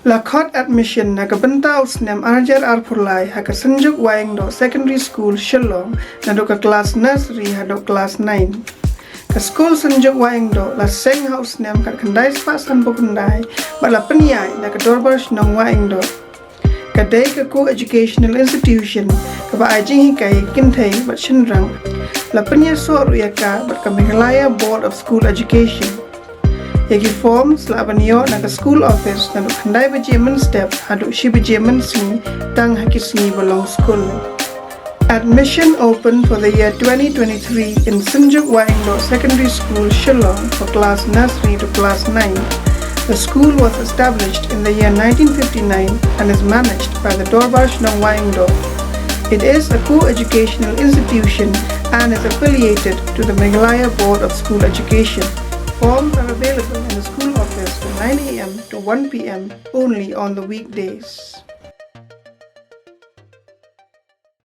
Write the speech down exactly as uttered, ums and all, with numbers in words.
La khot admission na ka bynta u snem arhajar arphew lai ha ka Synjuk Wahingdoh Secondary School, Shillong, naduh ka klas nursery haduh klas nine. Ka skul Synjuk Wahingdoh la seng ha u snem khatkhyndai spah sanphew khyndai bad la pynïaid da ka Dorbar Shnong Wahingdoh. Ka dei ka co-educational institution kaba ai jinghikai ïa ki kynthei bad shynrang. La pynïasoh ruh ïa ka bad ka Meghalaya Board of School Education. Ïa ki forms lah ban ïoh na ka school office naduh khyndai baje mynstep haduh shi baje mynsngi tang ha ki sngi ba long skul. Admission open for the year twenty twenty-three in Synjuk Wahingdoh Secondary School, Shillong for class nursery to class nine. The school was established in the year nineteen fifty-nine and is managed by the Dorbar Shnong Wahingdoh. It is a co-educational institution and is affiliated to the Meghalaya Board of School Education. Forms are available in the school office from nine a m to one p m only on the weekdays.